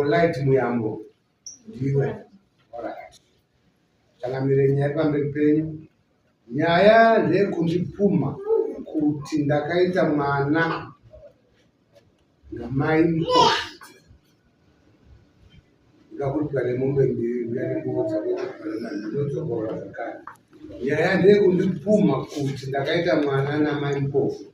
Polite Muyambo, ndiwe. Alright. Changamire, nyaya pamberi penyu. Nyaya ndeyekundipumha kuti ndakaita mwana namai Mpofu. Ndakuripwa nemombe mbiri, uya nenguvo dzako ndinodzokorora zvakare. Nyaya ndeyekundipumha kuti ndakaita mwana namai Mpofu.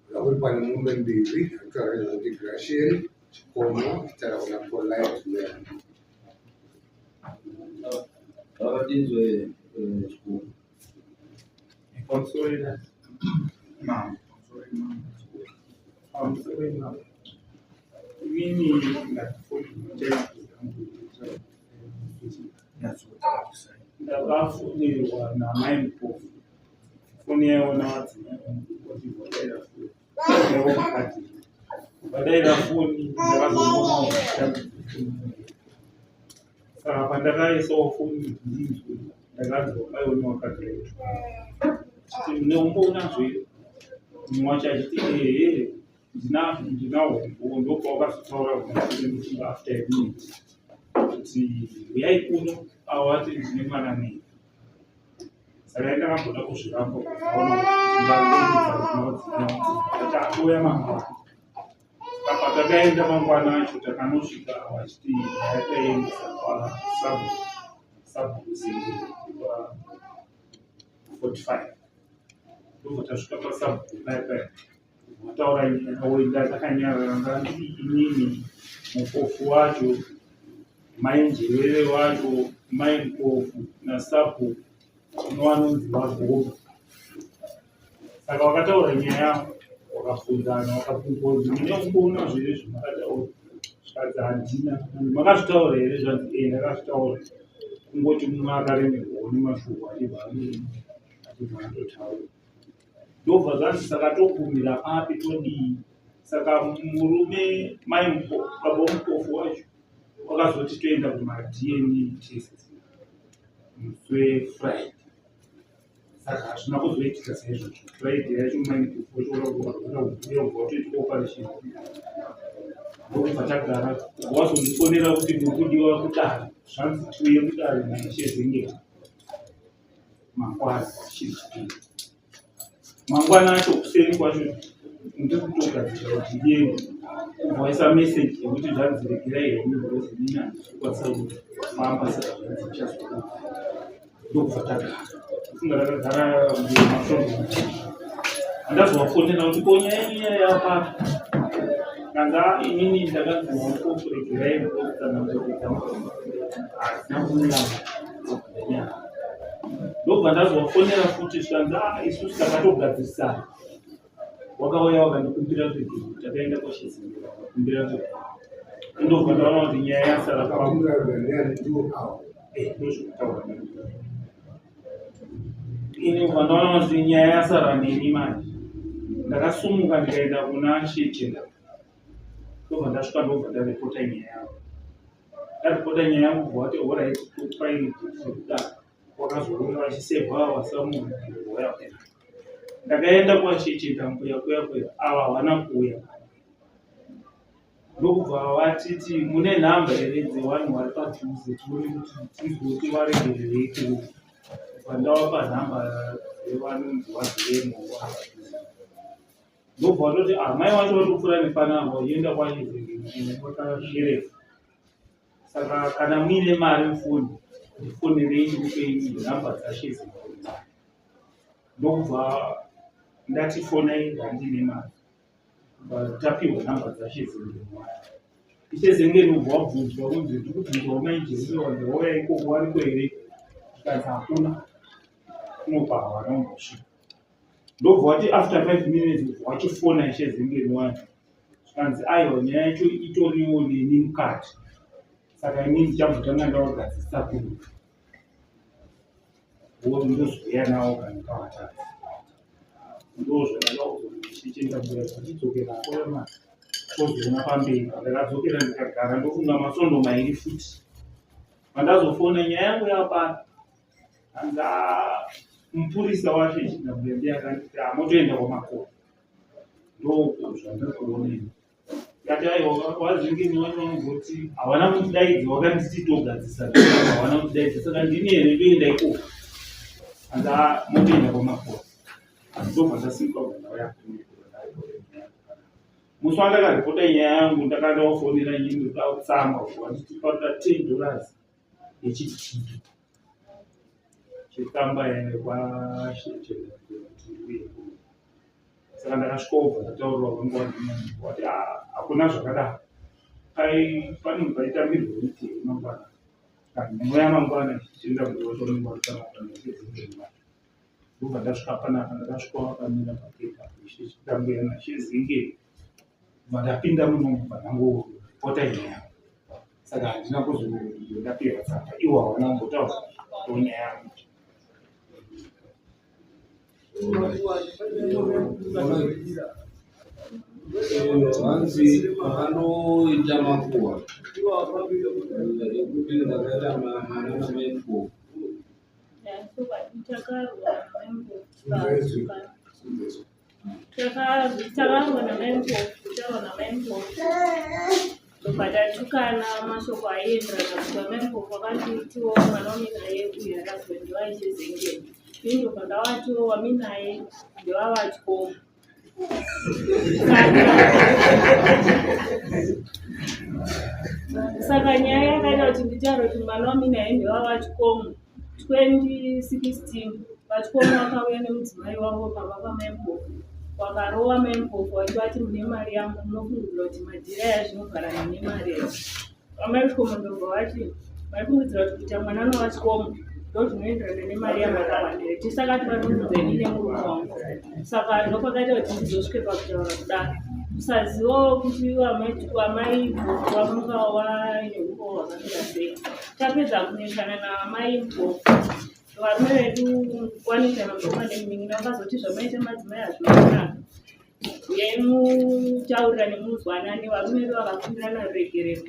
Ndakuripwa nemombe mbiri, kutaura nezvekuti Grasheri Chikomo, kutaura kuna Polite Muyambo. Vakatinzwe chikuru. Pamusoro mambo, pamusoro mambo. Inini ndakafonerwa namai Mpofu. Foni yaiona vadzimai vangu vachibva vadaira foni. Yavo mukadzi. Vadaira foni ndakazoona saka pandakaisawo foni kuti ndinzwe, ndakanzwa paione wakadhiraitwa chiti mune umboonazvo here, mumwe wacho achiti ehe, ndinazvo, ndinahwo umbowo. Ndopawakazotaura kumashure mufunga after a minute kuti uyai kuno, avo vati ndine mwana nei. Saka ndakamboda kuzviramba kuona kuti atouya mangwana. Apa takaenda mangwana acho, takanosvika vachiti nyaya taiendesa kwasabhuku kwa 45. Ndobva tasvika pasabhuku paya paya, wataura nyaya, woenda takanyarara. Ndandiri inini, Mupofu wacho, mai Njerere wacho, mai Mpofu nasabhuku unovanonzi Vagoma. Saka wakataura nyaya yako, wakabvunzana, wakabvunzwa kuti mune umboona zvere zvamakataura, zvikanzi handina. Makazvitaura here? Zvanzi e, ndakazvitaura. Kungoti mumwe akaremerwawo nemashoko achibva atotaura. Ndobva zvanzi saka togumira papi, todii? Saka murume mai baba Mupofu wacho wakazoti toenda kumaDNA test musi weFriday. Saka hazvina kuzoitika saizvozvo. Friday yacho mai Mupofu wacho wakauya ubva watoitwa operation. Ndokubva tagara, wazondifonera kuti muri kudiwa kudare, zvanzi tiuye kudare naIshezengera mangwana chiri Chipiri. Mangwana acho kuseni kwacho ndiri kutogadzira kuti ndiende, kubva waisa meseji yekuti zvanzi regerai henyu because inini handisi kukwanisa kufamba, saka zvanzi ndichazokuta. Ndokubva tagara, kufunga takagara masvondo. Andazovafonera kuti ko nyaya yenyu yapapi? Kanga inini ndakanzi mamupofu regerai because tsananguro dzangu hadzina kumira nyaya. Ndobva ndazovafonera futi, zvikanzi a isusu takatogadzirisana, wakauya wakandikumbira ruregerero, takaenda kwashezengera wakakumbira ruregerero. Ndobva ndaona kuti nyaya yasara kwangu. Ndozvokutaura ini. Ubva ndaona kuti nyaya yasara neni manje. Ndakasumuka ndikaenda kuna Shechenda. Ndobva ndasvika, ndobva ndaripota nyaya yangu. Ndaripota nyaya yangu, bva wati alright, tokupai zvekudaro. Wakazoona vachisevha wasamunhu. Ndakaenda kwaChechenda mbuya kuya kuya, ava havana kuuya. Ndokubva vatiti mune nhamba here dzevanhu vari padhuze, tione kuti tinzwe kuti varegererei kuuya. Kubva ndavapa nhamba dzevanonzi vazivemo padhuze. Ndobva vatoti ah, mai vacho vatopfuura nepanapa vachienda kwachizengekasherefu, saka kana muine mari mufoni ndifonerei ndikupei nhamba dzashezenge. Ndokubva ndati fonai handine mari. Tapiwa nhamba dzashezenge. Ishezengeni ubva wabvunzwa kunzi ndiri kubvunzwawo mai Jerere, wanzi wauya ikoko wariko here? Zvikanzi hakuna kunopa, havana kumbosvika. Ndobva wati after 5 minutes ubva wachifona Ishezengeni wacho, zvikanzi aiwa, nyaya yacho itoriwo neni mukati, saka inini ndichambotanga ndawagadzirisa kuno, ndozouya nawo kana kawatadza. Ndozvandakaudzwa ndichichenda mbuya vachidzokera koyama tozoona pamberi. Ndakadzokera ndikagara, ndofunga masvondo 2 futi. Pandazofona nyaya yangu yapano, hanzi mupurisa wacho echinda mbuya ndiye akanditi amotoenda kwamakore. Ndoko zvandiri kuona ini. Kati aiwa wazingeni wacho vanogoti havana kutidaidza vakanditi togadzisa havana kutidaidza saka ndini here ndoenda ikoko and motoenda kwamakore ndobva ndasimuka ndauya musi wandakaripota nyaya yangu ndakandawafonera nyini ndoda kutsamba wanditi panoda $10 yechidhindo chetsamba yekwashecheauye Saka ndakasvika ndataurira vangu vati ah, hakuna zvakadaro. Pai panenge paitambirwa miti mangwana. Kana mweya mangwana tichienda kuzotora nguva kana ndobva ndasvika panapa ndakasvika vakamira papepa chitambuya nachizinge bva ndapinda muno mubva ndangopota nyaya saka handina kuzondapiwa tsamba iwo hawana kumbotaura nyaya yangu. Hanzi vakanoita makuhwa ekuti ndakaita mwana namai Mpofu. Takarwa namai Mpofu, tarwa namai Mpofu. Ndobva tatukana mashoko aienderana kuti amai Mpofu vakanditiwo mwana waminaye uyu akazwa ndiwaIshezengeni. Ini ndobva ndawatiwo waminaye ndiwaVaTyoma. Saka nyaya yakaita kuti nditaure kuti mwana waminaye ndiwaVaTyoma 2016 VaTyoma vakauya nemudzimai wavo pamba pamai Mpofu vakarova mai Mpofu vachivati mune mari yangu munofungidzira kuti madhira aya zvinovharana nemari here amai Tyoma ndobva vati maifungidzira kuti kuita mwana novaTyoma ndozvinoenderana nemari yamakawanda here tisakati vanonudza ini nemurume wangu saka ndopakaita kuti ndizosvike pakutaura kudaro kusazivawo kuti amai Mpofu vamuka vaine urowo hwakamira sei tapedza kunetsana naamai Mpofu varume vedu vanoitana mukoma nemunin'ina vakazoti zvamaita madzimai hazvina kunaka uyai mutaurirane munzwanane varume vedu vakakumbirana ruregerero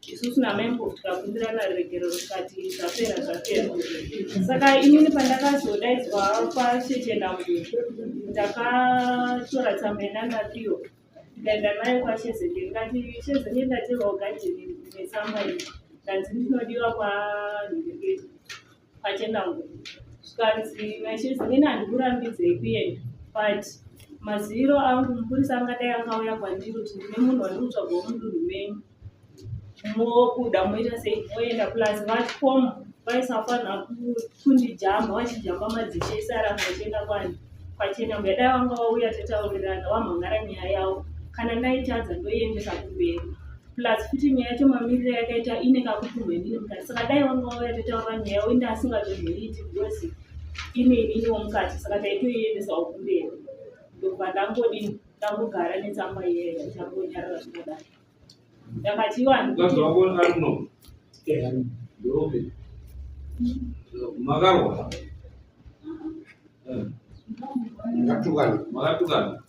isusu namai Mpofu tikakumbirana ruregerero tikati zvapera zvapera saka inini pandakazodaidzwa kwashechendangu ndakatora tsamba yandandapiwa ndikaenda nayo kwashezenge ndikati shezenge ndatirwa kugadheni netsamba iyi ndanzi ndinodiwa kwanhingiriketi kwachendangu zvikanzi nashezenge handikurambidzei kuenda but maziviro angu mupurisa angadai akauya kwandiri kuti ndine munhu wandiri kutsvagawo mudunhu menyu mobuda moita sei moenda plus vatcom vaisafanira kundijamba vachijamba madzishe ese aramba vachienda kwani kwachena mbuya dai vanga vauya tataurirana vamhangara nyaya yavo kana ndaitadza ndoiendesa kumberi plus futi nyaya yacho mamiriro yakaita ine kakupumha inini mukati saka dai vanga vauya tataura nyaya yavo inde asingatomboiiti because ine ininiwo mukati saka taitoiendesawo kumberi ndobva ndangodini ndangogara netsamba iyeyo ndangonyarara zvinodai ndakati vanhu Mukadzi wako ari kuno? Ndopi? Makarwa? Eh, Makatukana. Makatukana?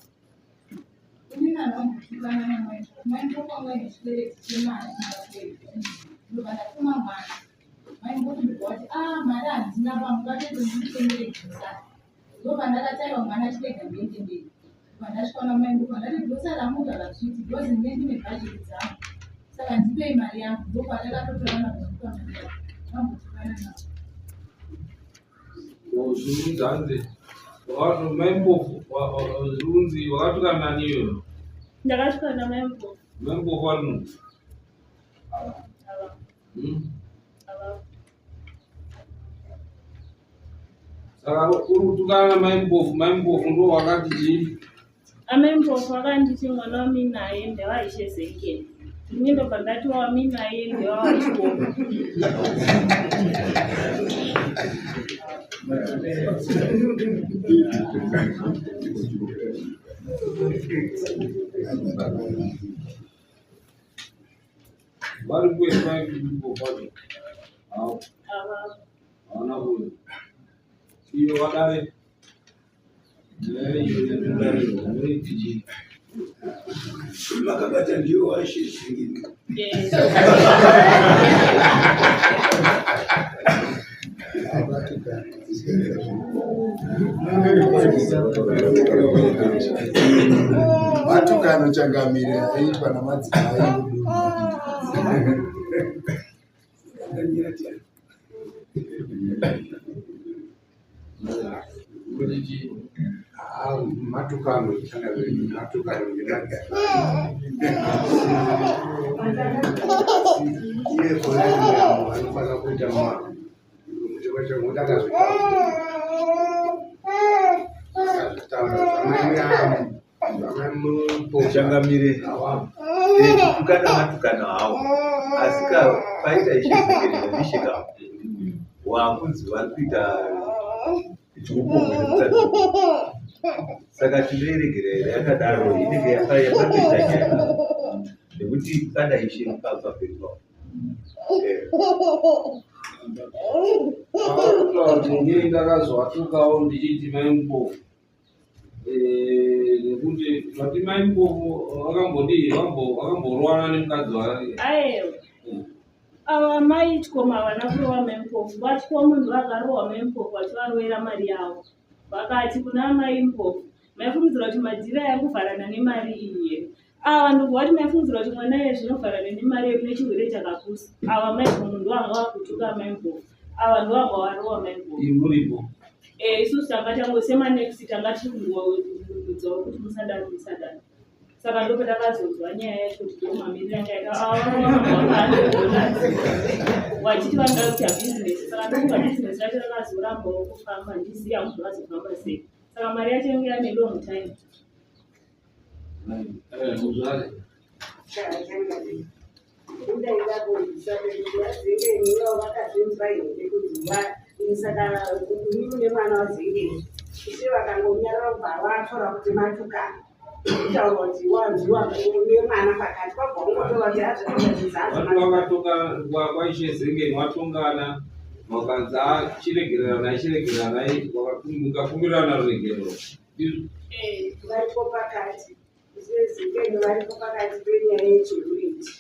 Ndopandakati aiwa mwana chirega ndiende ndega. Ndasvikaona mai Mbuka ndati grocery ramugara zviti because ndine ndine budget dzangu. Saka ndipei mari yangu ndopandakatotora mabhuku vambotukana navo. Zvirunzi hanzi mai Mpofu zvirunzi wakatukana nani iyoyo? Ndakatukana namai Mpofu. Mai Mpofu vari muno? Ava. Ava. Saka uri kutukana namai Mpofu, mai Mpofu ndo wakati chii? Amai Mpofu vakanditi mwana waminaye ndewaIshe Zekeni. Ini ndobva ndati waminaye ndewawachikoro. Vari kuya mai Mpofu vacho. Avo. Ava. Hawana kuuya. Iyo vadare. Iyo yatodare unoiti chii? Makabata ndiyo washishingini. Yes. Vatukana. Matukano changamire aiitwa namadzimai mudunhu. Matukano changamire, matukano iye kona anofanira kuita Changamire, kutukana matukano hawo asi ka paita ishe zvekereishe ka wakunzi vari kuita chiupombwe nemukadzi saka tinoiregera here yakadaro inenge yakatoita nyaya nekuti kada ishe pamberi pavo. Inini ndakazovatukawo ndichiti mai Mpofu nekuti vati mai Mpofu vakambodii vakamborwana nemukadzi wake. Aewa ava mai Chikomo havana kurova mai Mpofu, vaChikomo ndovakarohwa mai Mpofu vachivarovera mari yavo. Vakati kuna mai Mpofu, maifungidzira kuti madhiri aya kuvharana nemari iyi here? Ava ndobva vati maifungidzira kuti mwana iye zvinovharana nemari yedu nechirwere chakapusa. Ava mai Mpofu ndovanga vakutuka mai Mpofu, ava ndovanga varowa mai Mpofu. Muripo Isusu tanga tango semanext tanga tiri kungoudzawo kuti musadaro musadaro. Saka ndopatakazonzwa nyaya yacho kuti ndomamiriro anga aita vachiti vanoda kuita bhizinesi. Saka ndokuva bhizinesi racho rakazorambawo kufamba, handizivi hangu zvakazofamba sei. Saka mari yacho yange yane long time. Muzvare Saka ini nemwana waZengeni, ishe vakangonyarara kubva vatora kuti matukana kutaura kuti wanziwa nemwana pakati kwabva ungotora kuti vati wakatoka kwaishe Zengeni watongana vakanzi chiregereranai chiregereranai mukakumbirana ruregerero. Varipo pakati Zengeni, varipo pakati penyaya yechiruiti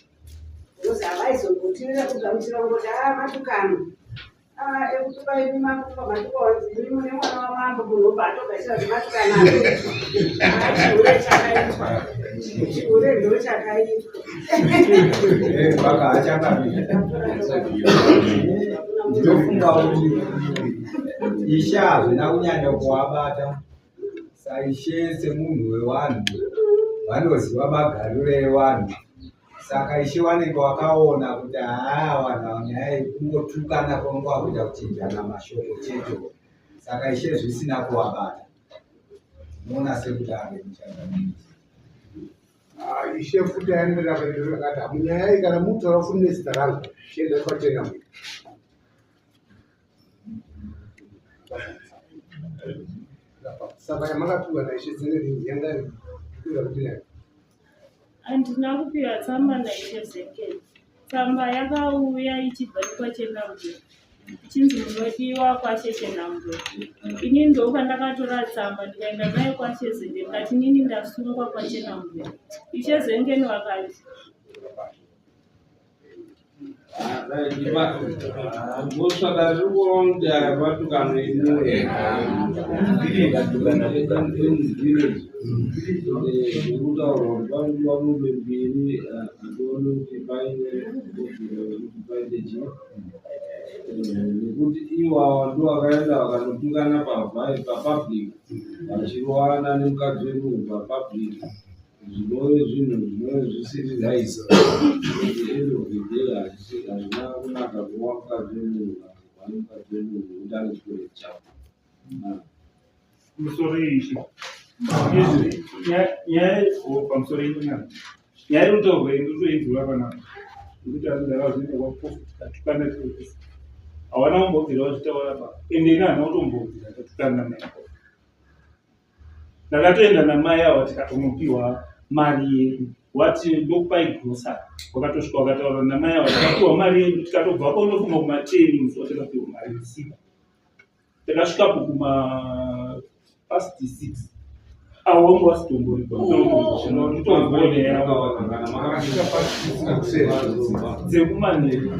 because havaizombotirira kugamuchira kungoti a matukano ekutuka imi makutuka matuka wanzi imi mune mwana wamambo, munhu obva atogashira kuti matukano chihure chakaitwa, chihure ndo chakaitwa. Paka achangamire, ndinofunga kuti ishe hazvina kunyanya kuvabata saishe semunhu wevanhu vanoziva magariro evanhu. Saka ishe vanenge vakaona kuti haa, vanhu ava nyaya yekungotukana kwanga kuita kuchinjana mashoko chete. Saka ishe zvisina kuvabata, unoona sekudaro muchangamire. Ishe futi aenderera pamberi akati hamunyaya iyi kana mutaura futi nezita rangu, chiendai kwatena mu Saka yamakapiwa naishe Zengeni yanga kuira kuti nayo? Handina kupiwa tsamba naishe Zengeni. Tsamba yakauya ichibva nekwaChenambwe ichinzi munodiwa kwashe Chenambwe. Inini ndopandakatora tsamba ndikaenda nayo kwashe Zengeni, ndikati inini ndasungwa kwaChenambwe. Ishe Zengeni vakati Mhosva riri kuona kuti aya matukano emuvillage zvekutaurwa kuti panodiwa mombe mbiri, hationi kuti paine kodzero yekuti paite chii, nekuti iwawa ndo vakaenda vakanotukana papublic vachirowana nemukadzi wemunhu papublic, zvinove zvinhu zvinove zvisiri right. At the end of the day hazvina kunaka kuva mukadzi wemunhu kana kuva nemukadzi wemunhu nekuti ane chikwereti chako. Pamusoro ishe, izvi nyaya pamusoro inyaya nyaya iri kutaurwa iyi ndikutoinzwa panapa nekuti azvigara zvienda kwapofu tikatukana tese hawana kumbobvira vazvitaura pa ende ini handina kutombobvira tatukana namai. Ndakatoenda namai ava tikatonopiwa mari yedu, wati ndokupai grocery. Wakatosvika wakataura namai ava, tikapiwa mari yedu, tikatobvapo unofunga kuma10 musi watakapiwa mari usiku. Takasvikapo kuma past 6 avo vanga vasitomboripo dzekumanheru,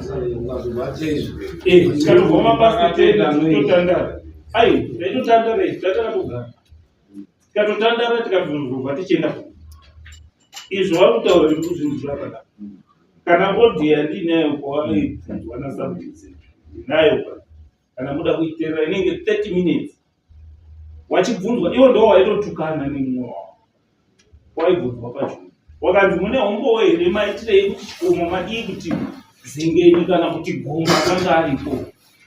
tikatobva mapast 10 totandara. Ai, taitotandara, tatakatogara tikatotandara, tikatozobva tichienda. Izvo vakutaura zviri kuzvinhu zvakanaka. Kana audio yandinayo kwawakaibvunzwa nasabhuku ndinayo pa kana muda kuiteerera inenge 30 minutes wachibvunzwa iwo ndo waitotukana nemumwe wavo waibvunzwa pacho wakanzi mune hombowo here maitirei kuti chikomo madii kuti zengeni kana kuti gomba akanga aripo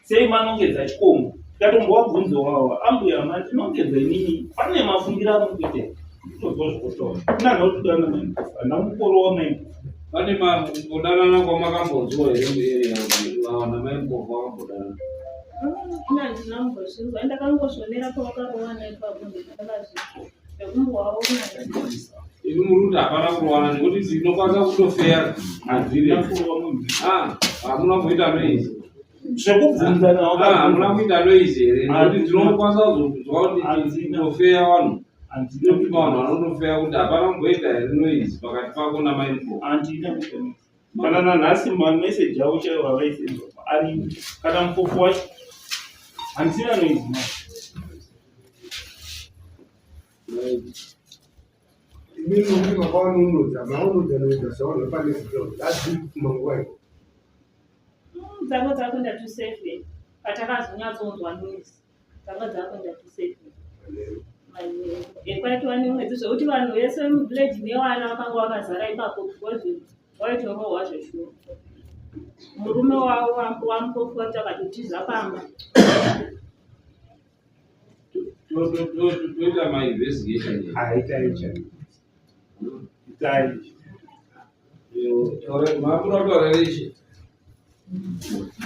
sei manongedza chikomo tikatombowa bvunzo wawa ambuya mandinongedza inini pane mafungiro amuri kuita ndinozwa zvekutora kuna notudana maimpofu hana mukoro wamaimpofu. Pane kudanana kwamakambonzwa here muarea vawana maimpofu vakambodanana? Ina handina kumbozvinzwa, ndakangozvionera pavakarowana ipapo ndakazvinzwa nekumbovaona. Imi muri kuti hapana kurowana nekuti tinokwanisa kutofeya handina kurowa munhu. Ah, hamuna kuita noise. Zvekubvunza nawo. Ah, hamuna kuita noise here? Nekuti tinokwanisa kuzonzwa kuti tinofeya vanhu. Handina. Kuti vanhu vanotofeya kuti hapana kumboita here noise pakati pako namai Mpofu. Handina kuita noise. Kana nanhasi mameseji avo chaivo avaisendwa ari kana Mpofu wacho handisina noise naye. Imimi muri makavanunudza maunudza noudza zvavanhu pane zvikoro zvazviri kumanguva iko. Dzanga dzakuenda to seven patakazonyatsonzwa noise, dzanga dzakuenda to seven kwaitova nemwedzi zvekuti vanhu vese muvillage nevana vakanga vakazara ipapo because waitorohwa zveshuwa. Murume wavo waMpofu wacho akatotiza pamba. Toita mainvestigation. Itai chai itai. Mabuda kutaura reshe.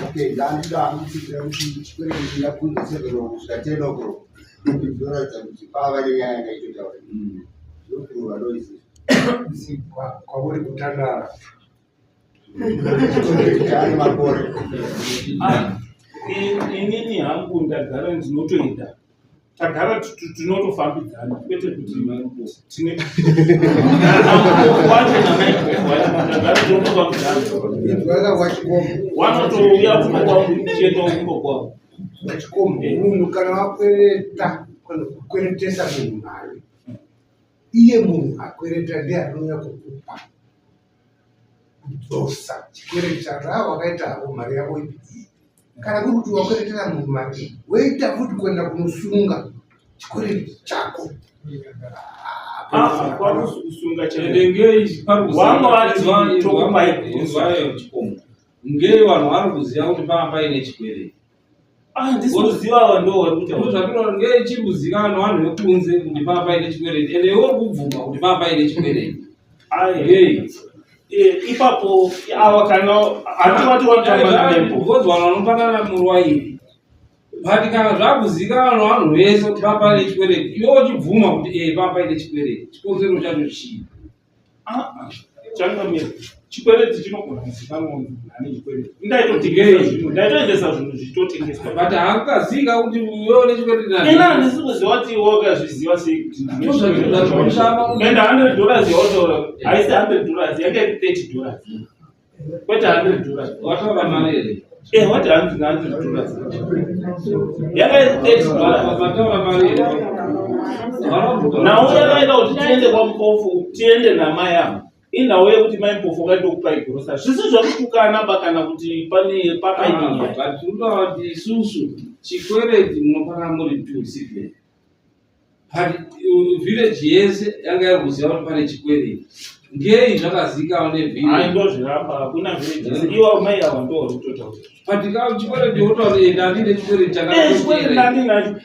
Okay, ndandida kutsigira kuti chikwereti ndabvunza 7 kusvika 10 o'clock. Zvinoratidza kuti pava nenyaya yakaitotaura. Zvinokurova noise. Kwamuri kutandara. Ane makore. Ah, inini hangu ndagara ndinotoenda tagara tinotofambidzana kwete kuti tine wacho namaimpofu wacho tagara tinotofambidzana. Inzwaka wachikomo. Wanotouya kumba kwangu ndichiendawo kumba kwavo. Wachikomo, munhu kana wakwereta kana kukweretesa munhu mari, iye munhu akwereta ndiye anouya kukupa kudzosa chikwereti chako. Ah, wakaita hako mari yako ipi iyi. Kana kuri kuti wakweretera munhu mari, woita futi kuenda kunosunga chikwereti chako. Ah, kwakusunga Ende ngei pari Wanga wati tokupai kuziva chikomo. Ngei vanhu vari kuziva kuti panga paine chikwereti. Ah, ndisi kuziva ava ndo vari kutaura. Ndozvatinoona ngei chiri kuzivikanwa vanhu vekunze kuti panga paine chikwereti. Ende iwe uri kubvuma kuti panga paine chikwereti. Ai. Ngei? Ipapo ava kana hativati watamba namaipo. Because vanhu vanopanana murwairi. But kana zvakuzivikanwa nevanhu vese kuti panga paine chikwereti, iwe uchibvuma kuti panga paine chikwereti, chikonzero chacho chii? Ah, ah, changamira chikwereti chinogona kuzikanwa kunzi munhu ane chikwereti. Ndaitotengesa zvinhu, ndaitoendesa zvinhu zvichitotengeswa. But hakukazika kuti iwe une chikwereti nani. Ina handisi kuziva kuti iwe wakazviziva sei kuti ndine Ndozvatinoshama kuti- Ende $100 yautaura haisi $100, yanga iri $30 kwete $100. Wataura mari here? What $100 yanga iri $30. Mataura mari here? Nhau yakaita kuti tiende kwaMpofu tiende namai ava inhau yekuti mai Mpofu wakaita kupa igrosa zvisi zvekutukana ba kana kuti pane papaine nyaya. But tinotaura kuti isusu chikwereti munopana muri two civil. But village yese yanga iri kuziva kuti pane chikwereti. Ngei zvakazikanwa Ai nevillage. ndozviramba hakuna village iwo mai ava ndo vari kutotaura. But ka chikwereti wotaura kuti ndandine chikwereti Chikwereti chakatera. ndandinacho.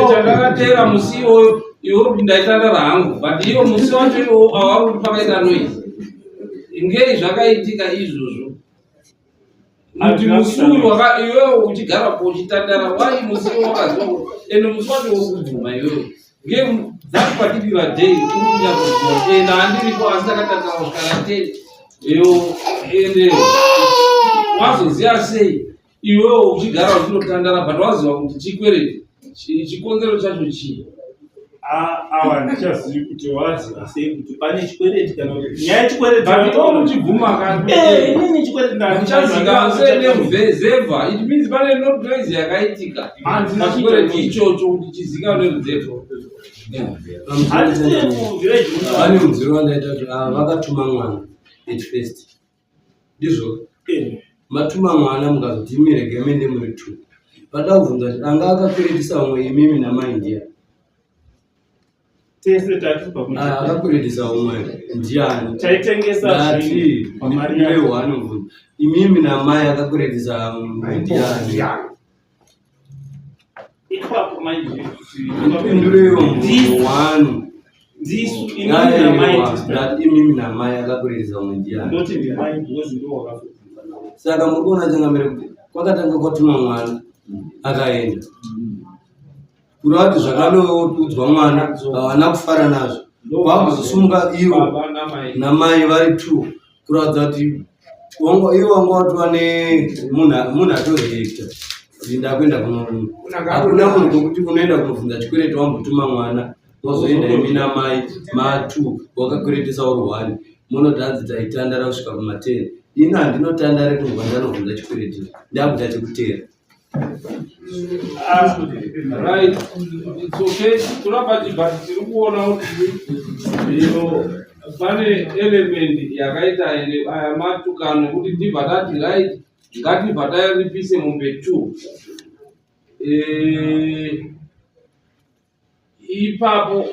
Chandakatera musi iwoyo iwe uri kuti ndaitandara hangu but iwo musi wacho iwowo avari kuti pakaita noise. Ngei zvakaitika izvozvo? Kuti musi uyu iwewe uchigara po uchitandara wai musi iwo wakaziva kuti ende musi wacho uri kubvuma iwewe. Ngei that particular day uri kunyatsoziva kuti ende handiripo asi ndakatandara kusvika na 10 iyo ende wazoziva sei iwewe uchigara uchinotandara but waziva kuti chikwereti chikonzero chacho chii? Awa handichazivi kuti waziva sei kuti pane chikwereti kana kuti nyaya yechikwereti. But iwe uchibvuma kandi. Inini chikwereti Uchaziva sei neruzevha? It means pane no noise yakaitika. Handina Pachikwereti kuita ichocho kuti chizikanwe neruzevha. Pane mudziro wandaita kuti ava vakatuma mwana at first. Ndizvo matuma mwana mukazoti imi regai muende muri two. Pada kubvunza kuti anga akakweretisa umwe imimi namai ndiani? Tese tati pamwe Ah, akakweretesa umwe ndiani? Taitengesa Ndati zvinhu pamari ndipindure yacho. one mubvunzo. Imimi namai akakweretesa umwe ndiani? Ipapo manje Ndipindureiwo mubvunzo one. Ndisu imimi namai Aiwa, tisu. ndati imimi namai akakweretesa umwe ndiani? Ndoti ndimai because ndo wakazobvunza nawo. Saka muri kuona changamire kuti kwakatanga kwatumwa mwana akaenda. Kureva kuti zvakanoudzwa mwana havana kufara nazvo. Kwakuzosumuka ivo Baba namai. namai vari two kuratidza kuti ivo wanga watova nemunhu munhu atoreacta kuti ndakuenda kuno hakuna munhu kwekuti unoenda kunobvunza chikwereti wambotuma mwana wozoenda imi namai ma2 wakakweretesa uri one munoti hanzi taitandara kusvika kuma10 ini handinotandare kunhu kwandanobvunza chikwereti ndakuita chekutera. Ah, right, it's okay. Toramba but tiri kuona kuti ino pane element yakaita ine aya matukano ekuti tibva tati right, ngatibva taripise mombe 2. Eh, ipapo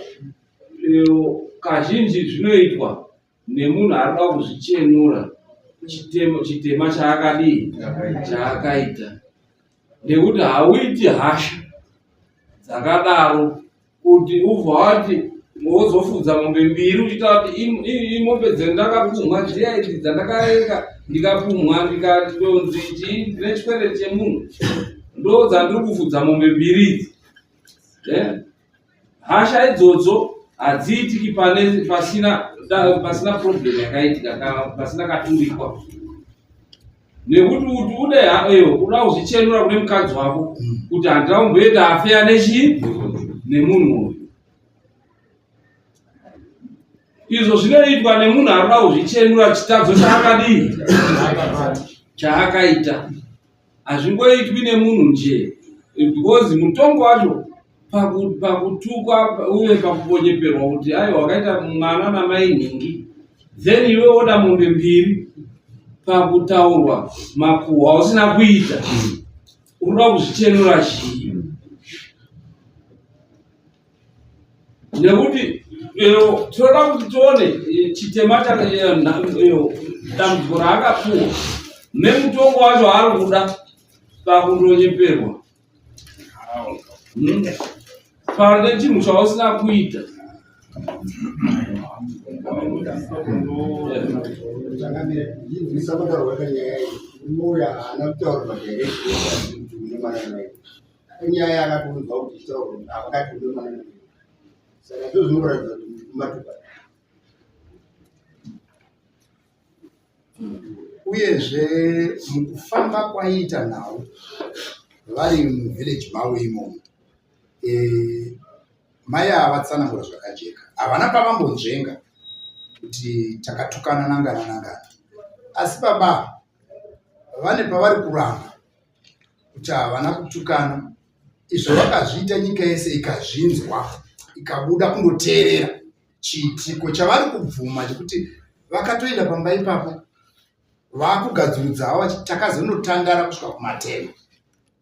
eh, kazhinji zvinoitwa nemunhu arikuda kuzvichenura chitema chaakadii chaakaita nekuti hauiti hasha dzakadaro kuti ubva wati wozofudza mombe mbiri uchiita kuti imombe dzendakapumhwa dziya idzi dzandakarenga ndikapumhwa ndikatonzi chii ndine chikwereti chemunhu ndo dzandiri kufudza mombe mbiri idzi. Hasha idzodzo hadziitiki pane pasina pasina problem yakaitika kana pasina katurikwa nekuti kuti ude eyo uda kuzvichenura kune mukadzi wako kuti handina kumboita afeya nechii nemunhu uyu izvo zvinoitwa nemunhu arikuda kuzvichenura chitadzo chaakadii chaakaita hazvingoitwi nemunhu nje because mutongo wacho pakutukwa uye pakuponyeperwa kuti aiwa wakaita mwana namai nhingi then iwe woda mombe mbiri pakutaurwa makuhwa usina kuita unoda kuzvichenura chii nekuti tinoda kuti tione chitema dambudziko raakapuwa nemutongo wacho aari kuda pakundonyeperwa pane chinhu chausina kuita. Changamire, ndinzwisa kutaurwa kanyaya iyi. Murume uyu haana kutaura madirect kuti une mwana naye. Inyaya yakatonzwa kuti ichitaurwa kuti akati une mwana naye. Saka ndizvo zvinoratidza kuti matuka. Uyezve mukufamba kwaiita nhau vari muvillage mavo imomo mai ava vatsanangura zvakajeka havana pavambonzvenga kuti takatukana nangana nangana asi baba vane pavari kuramba kuti havana kutukana izvo vakazviita nyika yese ikazvinzwa ikabuda kundoteerera chiitiko chavari kubvuma chekuti vakatoenda pamba ipapo vakugadzurudza havo vachiti takazonotandara kusvika kumatema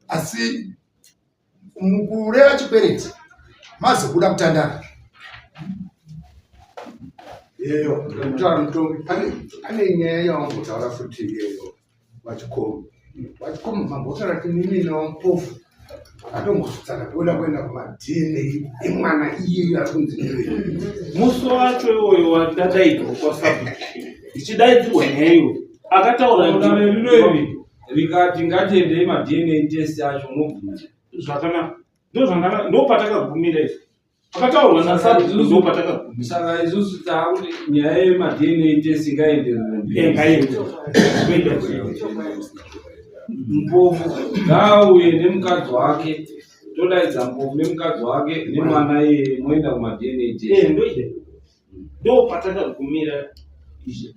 asi mukureva chikwereti mazobuda kutandara yeyo kutaura mutongi pane nyaya yawambotaura futi iyeyo vachikomo vachikomo mambotaura kuti mimi nawampofu akatombosvitsana toda kuenda kumaDNA emwana iyeyo ari kunzi iyoyo musi wacho iwoyo wandadaidzwa kwasabhuku ndichidaidzirwa nyaya iyoyo akataura Dare rino iri rikati ngatiendei maDNA test acho unobvuma zvakanaka ndozvangana ndopatakagumira izvo Akataurwa nasabhuku ndo patakagumira. Saka isusu taakuti nyaya yemaDNA test ngaenderere mberi. Ngaende. Mpofu ngaauye nemukadzi wake todaidza Mpofu nemukadzi wake nemwana iyeye moenda kumaDNA test. Eh, ndoide. Ndo patakagumira izvi.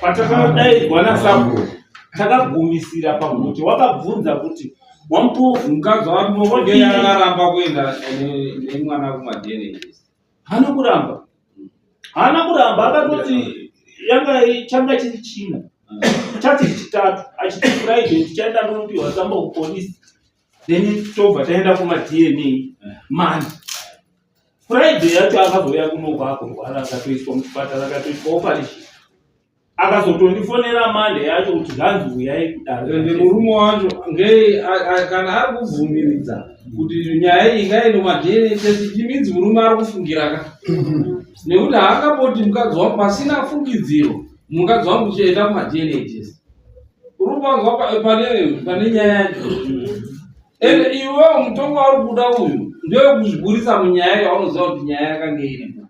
Patakadaidzwa nasabhuku takagumisira pakuti wakabvunza kuti wampofu mukadzi wake ndiye akaramba kuenda nemwana kumaDNA test. Haana kuramba, haana kuramba, akatoti yanga changa chiri china chati chitatu achiti Friday tichaenda kunopiwa tsamba kupolisi then tobva taenda kumaDNA mani. Friday yacho akazouya kunobva akurwara akatoiswa muchipatara akatoiswa operation akazotondifonera Monday yacho kuti zvanzi uyai kudare. Ende murume wacho ngei kana ari kubvumiridza kuti nyaya iyi ngaende kumaDNA test, it means murume ari kufungira ka, nekuti haangamboti mukadzi wangu pasina fungidziro, mukadzi wangu chienda kumaDNA test. Uri kuvanzwa pane nyaya yacho. Ende iwewo mutongo wauri kuda uyu ndewekuzviburitsa munyaya yaunoziva kuti nyaya yakange iripo.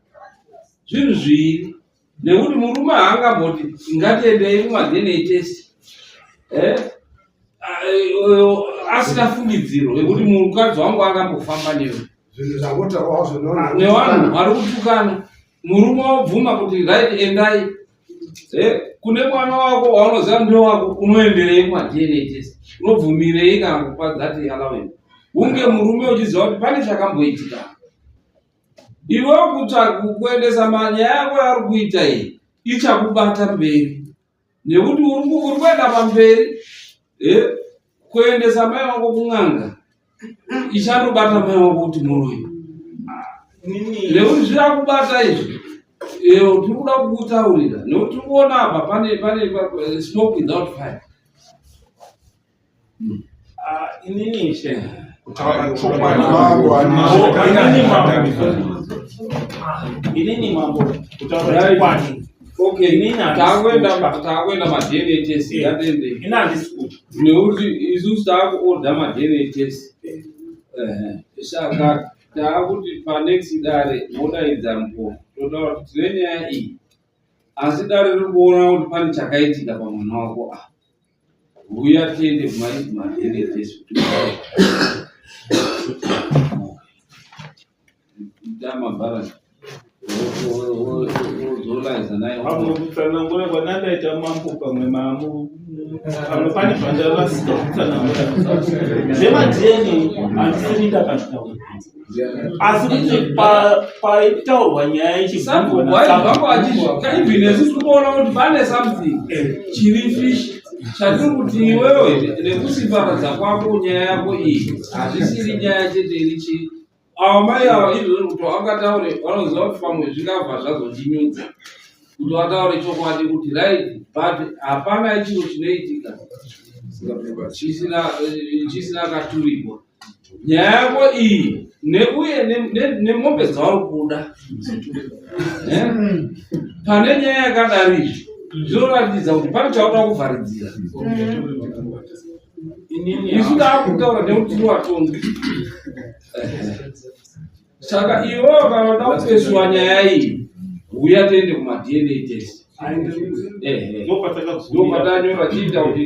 Zvinhu zviiri, nekuti murume haangamboti ngatiendei kumaDNA test asina fungidziro yekuti mukadzi wangu akambofamba newe. Zvinhu zvakotaurwa zvinoona nevanhu vari kutukana, murume wabvuma kuti right endai. Kune mwana wako waunoziva ndewako, unoenderei kumaDNA test? Unobvumirei kana kupa that allowance? Hunge murume uchiziva kuti pane chakamboitika. Iwe kutsvaga kuendesa manyaya yako yauri kuita iyi ichakubata mberi, nekuti uri kuenda pamberi, kuendesa mai wako kun'anga, ichandobata mai wako kuti muroyi, nekuti zvirakubata izvi. Tiri kuda kukutaurira nekuti tiri kuona apa pane smoke without fire. Ah, inini ishe Mambo, inini mambo, kutaura chokwadi, Okay, Inini handisi takuenda kutya. Takuenda maDNA test. Ngatende. Ini handisi kutya. Nekuti isusu taakuorder maDNA test. Saka taakuti panext dare modaidza Mpofu, totaura kuti tine nyaya iyi, asi dare riri kuona kuti pane chakaitika pamwana wako. Ah, huya tiende kumaDNA test kuti tamabharani wozolaiza naye. Pamwe kutsanangura kwanandaita mambo, pamwe mamu pamwe pane zvandarasika kutsanangura. ZvemaDNA handisiri ndakazvitaura, asi kuti paitaurwa nyaya ichibvunzwa waibvako achizvika, even nesu tiri kuona kuti pane something chiri fish chatiri kuti iwewe nekusimbaradza kwako nyaya yako iyi hazvisiri nyaya chete iri chii. Ava mai ava izvozvo kuti vangataure, vanoziva kuti pamwe zvingabva zvazondinyudza kuti vataure chokwadi kuti right, but hapana chiro chinoitika chisina katurikwa. Nyaya yako iyi neuye nemombe dzauri kuda. Pane nyaya yakadari izvi zvinoratidza kuti pane chauda kuvharidzira. Inini Isu taakutaura nekuti tiri vatongi, saka iwewe kana uda kupeswa nyaya iyi, uya tiende kumaDNA test. Ehe. Ndopatakagumira. Ndopatanyora chiita kuti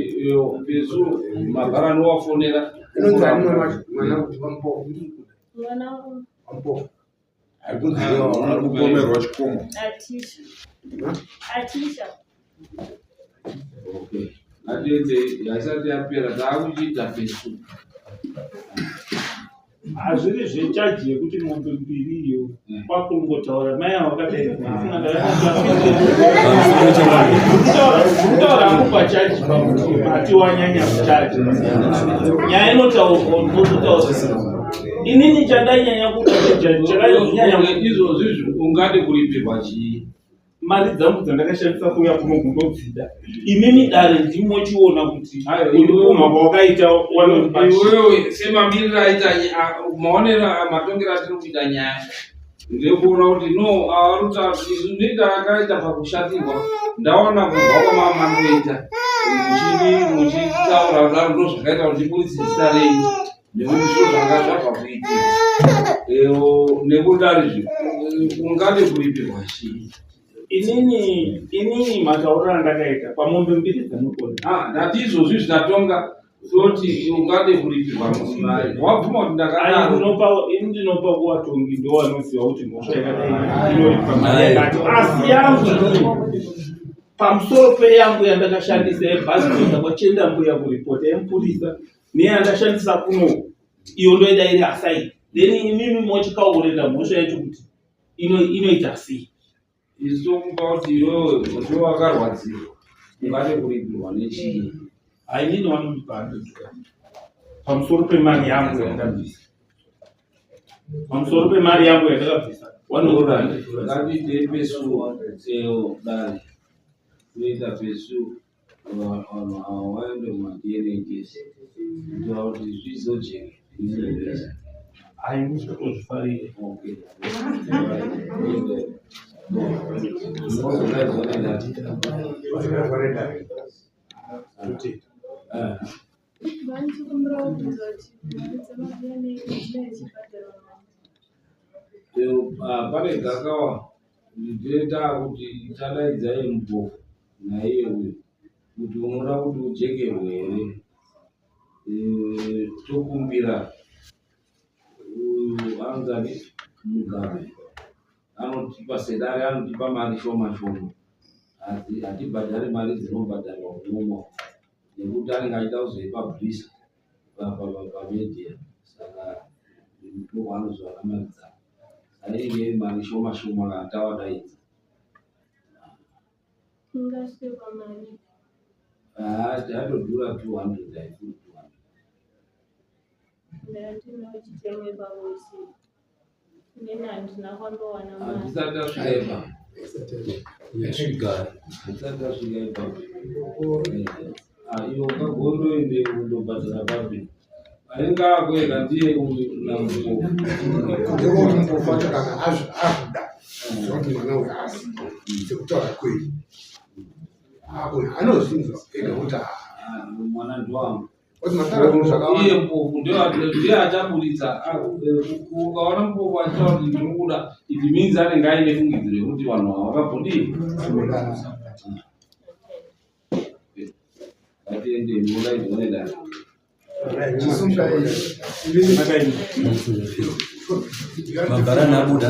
pesu mabharani wafonera. Inonzi ani mwana wacho? Mwana kuti vaMpofu. Mwana VaMpofu. Ari kupomerwa chikomo. Atisha. Atisha. Okay, ngatiende, haisati yapera, taakuchiita pesu. Hazviri zvechaji yekuti mombe mbiri iyo kwakungotaura mai avo vakadai. Kutaura hangu pachaji pakuti mati wanyanya kuchaji, nyaya inotaurwa unozotaura. Inini chandainyanya kuda, chakanyanya Izvozvi izvi ungade kuripirwa chii? Mari dzangu dzandakashandisa kuuya kuno kundodzida. Imimi dare ndimochiona kuti Ayo, undipumha kwawakaita wanondipa. Iwewe semamiriro aita maonero matongero atiri kuita nyaya ndekuona kuti no aruta izvi ndoita akaita pakushatirwa. Ndaona kubva kwamamandoita muchitaura kudaro, ndo zvakaita kuti ndiburitse zita renyu, nekuti zviro zvanga zvabva kuitika. Nekudaro izvi ungade kuripirwa chii? Inini matauriro andakaita pamombe mbiri dzanokona. Ah, ndati izvozvi zvitatonga toti ungade kuripirwa mari, wabvuma kuti Ai, ndakadaro. Ndinopa, ini ndinopa kuvatongi, ndo vanoziva kuti mhosva yakadai inoripa mari yakati, asi yangu inini pamusoro peyangu yandakashandisa yebhazi kuenda kwachenda mbuya kuripota yemupurisa neyandashandisa kuno, iyo ndoida iri aside, then imimi mochikaureta mhosva yacho kuti Inoita sei? Isu tokupa kuti iwewe ndiwe wakarwadziwa ungade kuripirwa nechii? Hainini vanondipa 100 rand pamusoro pemari yangu yandakabvisa, pamusoro pemari yangu yandakabvisa vanondipa 100 rand. Ngatiitei pesu seo dare toita pesu vanhu ava vaende kumaDNA test kuitira kuti zvizojeke zvizojeke. Hayi, musatozvifarire. Okay. Vanchikumbira kubvunza kuti mari dzemaDNA dzinenge dzichibhadharwa mari? Pane gakawa ndinoita kuti tadaidzai Mpofu naiye uyu kuti unoda kuti ujekerwe here, tokumbira uyu anonzani Mugabe anotipa sedare, anotipa mari shoma shoma, hatibhadhari mari dzinobhadharwa kunomwa nekuti anenge achida kuzoipablisa pamedia, saka ndokwaanozowana mari dzake, saka inenge iri mari shoma shoma kana tavadaidza. Ingasvike pamari? Yatodhura 200, haifuri 200. Ndandinawo chitemo ipapo kuti inini handina kwandowana mari. Hatisati tasvika ipapo. Yasvika. Hatisati tasvika ipapo. Iwe ukagondoende kundobhadhara papi? Anenge akuenda ndiye uyu naMpofu. Ndekuti Mpofu wacho kana azvida kuti mwana uyu asi sekutaura kwenyu anozvinzwa ega kuti mwana ndiwangu. Kuti mataura zvinhu zvakawanda. Iye Mpofu ndiye achaburitsa. Ukaona Mpofu achitaura kuti ndiri kuda, it means anenge aine fungidziro yekuti vanhu ava vakabudii. Ngatiende mudaidzwa nedare. Mabharani abuda.